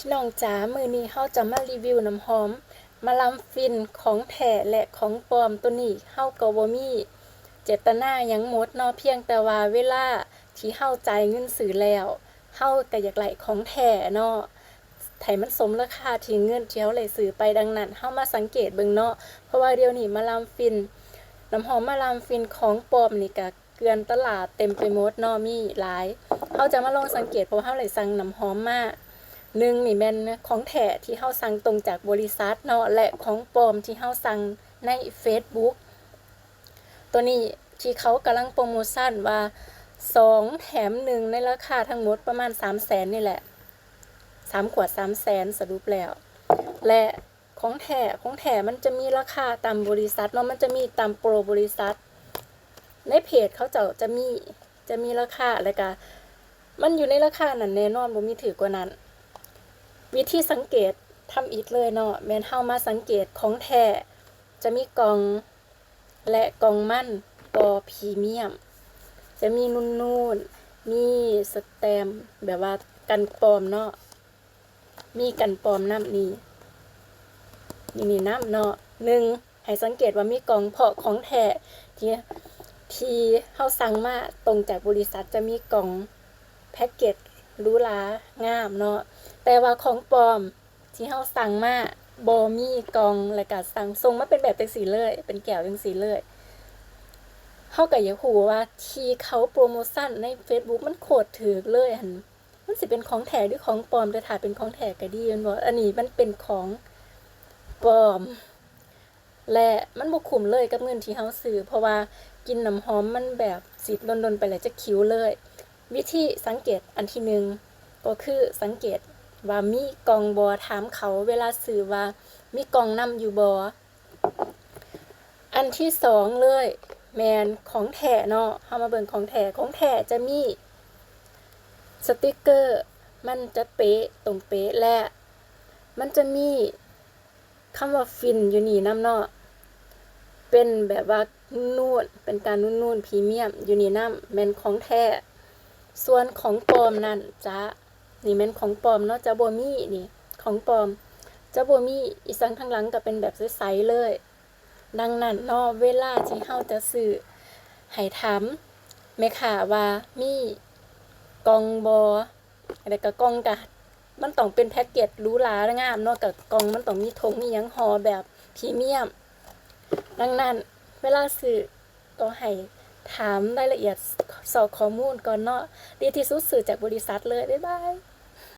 ພີ່ນ້ອງຈ໋າ ມື້ນີ້ເຮົາຈະມາຣີວິວນ້ຳຫອມມາດາມຟິນຂອງແທ້ ແລະ ຂອງປອມ. ໂຕນີ້ເຮົາກໍບໍ່ມີເຈດຕະນາຫຍັງໝົດເນາະ, ພຽງແຕ່ວ່າເວລາທີ່ເຮົາຈ່າຍເງິນຊື້ແລ້ວ ເຮົາກໍຢາກໄດ້ຂອງແທ້ເນາະ ໃຫ້ມັນສົມລາຄາທີ່ເງິນທີ່ເຮົາໄດ້ຊື້ໄປ. ດັ່ງນັ້ນ ເຮົາມາສັງເກດເບິ່ງເນາະ, ເພາະວ່າດຽວນີ້ມາດາມຟິນ ນ້ຳຫອມມາດາມຟິນຂອງປອມນີ້ກໍ ເກື່ອນຕະຫຼາດເຕັມໄປໝົດເນາະ, ມີຫຼາຍ. ເຮົາຈະມາລອງສັງເກດ ເພາະວ່າເຮົາໄດ້ສັ່ງນ້ຳຫອມມາ. ໜຶ່ງນີ້ແມ່ນຂອງແທ້ທີ່ເຮົາສັ່ງຕົງຈາກບໍລິສັດເນາະ ແລະ ຂອງປອມທີ່ເຮົາສັ່ງໃນເຟສບຸກ. ໂຕນີ້ທີ່ເຂົາກຳລັງໂປຣໂມຊັນວ່າສອງແຖມໜຶ່ງ ໃນລາຄາທັງໝົດປະມານສາມແສນນີ້ແຫຼະ, ສາມຂວດສາມແສນສະຫຼຸບແລ້ວ ແລະ ຂອງແທ້ ຂອງແທ້ມັນຈະມີລາຄາຕາມບໍລິສັດເນາະ, ມັນຈະມີຕາມໂປຣບໍລິສັດ. ໃນເພຈເຂົາເຈົ້າຈະມີ ຈະມີລາຄາ ແລ້ວກະມັນຢູ່ໃນລາຄານັ້ນແນ່ນອນ, ບໍ່ມີຖືກກວ່ານັ້ນ. ວິທີສັງເກດທຳອິດເລີຍເນາະ ແມ່ນເຮົາມາສັງເກດຂອງແທ້ ຈະມີກ່ອງ ແລະ ກ່ອງມັນກໍພຣີມຽມ ຈະມີນູນໆ ມີສະແຕັມ ແບບວ່າກັນປອມເນາະ. ມີກັນປອມນຳນີ້ ນີ້ ນີ້ນຳເນາະ. ໜຶ່ງ ໃຫ້ສັງເກດວ່າມີກ່ອງ ເພາະຂອງແທ້ທີ່ ທີ່ເຮົາສັ່ງມາຕົງຈາກບໍລິສັດຈະມີກ່ອງ ແພັກເກັດຫຼູຫຼາງາມເນາະ, ແຕ່ວ່າຂອງປອມທີ່ເຮົາສັ່ງມາບໍ່ມີກ່ອງ ແລ້ວກະສັ່ງສົ່ງມາເປັນແບບຈັ່ງຊີ້ເລີຍ ເປັນແກ້ວຈັ່ງຊີ້ເລີຍ. ເຮົາກະຢາກຮູ້ວ່າທີ່ເຂົາໂປຣໂມຊັນໃນເຟສບຸກມັນໂຄດຖືກເລີຍຫັ້ນ ມັນຊິເປັນຂອງແທ້ຫຼືຂອງປອມ? ແຕ່ຖ້າເປັນຂອງແທ້ກໍດີແມ່ນບໍ່? ອັນນີ້ມັນເປັນຂອງປອມ ແລະ ມັນບໍ່ຄຸ້ມເລີຍກັບເງິນທີ່ເຮົາຊື້ ເພາະວ່າກິ່ນນ້ຳຫອມມັນແບບສີດດົນໆໄປແລ້ວຈະຂິວເລີຍ. ວິທີສັງເກດອັນທີໜຶ່ງ ກໍຄືສັງເກດວ່າມີກ່ອງບໍ່? ຖາມເຂົາເວລາຊື້ວ່າມີກ່ອງນຳຢູ່ບໍ່? ອັນທີສອງເລີຍ ແມ່ນຂອງແທ້ເນາະ, ເຮົາມາເບິ່ງຂອງແທ້. ຂອງແທ້ຈະມີສະຕິກເກີ ມັນຈະເປະ ຕົງເປະ ແລະ ມັນຈະມີຄຳວ່າຟິນຢູ່ນີ້ນຳເນາະ, ເປັນແບບວ່ານູນໆ ເປັນການນູນໆ ພຣີມຽມຢູ່ນີ້ນຳ ແມ່ນຂອງແທ້. ສ່ວນຂອງປອມນັ້ນຈະ ນີ້ແມ່ນຂອງປອມເນາະ, ຈະບໍ່ມີ ນີ້ຂອງປອມ ຈະບໍ່ມີອີ່ສັງ, ທາງຫຼັງກໍເປັນແບບໃສໆເລີຍ. ດັ່ງນັ້ນເນາະ ເວລາທີ່ເຮົາຈະຊື້ ໃຫ້ຖາມແມ່ຄ້າວ່າມີກ່ອງບໍ່? ແລ້ວກໍກ່ອງກະ ມັນຕ້ອງເປັນແພັກເກັດຫຼູຫຼາງາມເນາະ, ກະກ່ອງມັນຕ້ອງມີຖົງມີຫຍັງຫໍ່ແບບພຣີມຽມ. ດັ່ງນັ້ນ ເວລາຊື້ກໍໃຫ້ຖາມລາຍລະອຽດ ຊອກຂໍ້ມູນກ່ອນເນາະ. ດີທີ່ສຸດຊື້ຈາກບໍລິສັດເລີຍ. ບາຍບາຍ.